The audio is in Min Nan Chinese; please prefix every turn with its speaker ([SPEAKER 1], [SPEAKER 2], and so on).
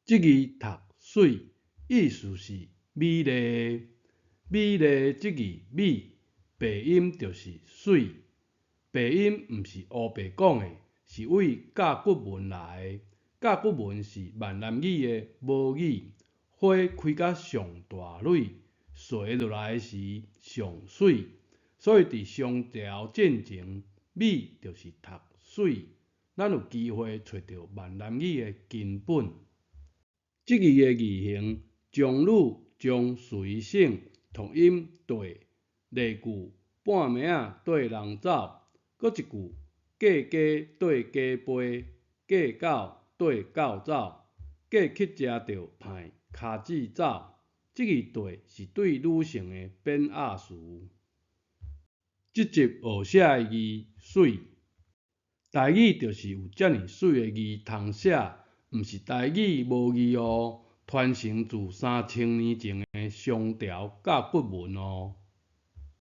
[SPEAKER 1] 這字讀媠，意思是美麗。美麗這字美，白音就是媠。白音毋是烏白講的，是對甲骨文來的。甲骨文是閩南語的母語。花開甲上大蕊，垂落來時上媠，所以佇商朝進前，美就是讀媠。咱有機會揣著閩南語的根本。這字的字形，中女將隨省讀音綴，例句半暝仔綴人走，閣一句過街綴雞飛，過狗綴狗走，過去食著歹跤子走。這字綴是對女性的貶壓詞。這集學寫的字媠，台語就是有遮爾媠的字通寫，毋是台語無字哦，傳承自3000年前的商朝甲骨文哦。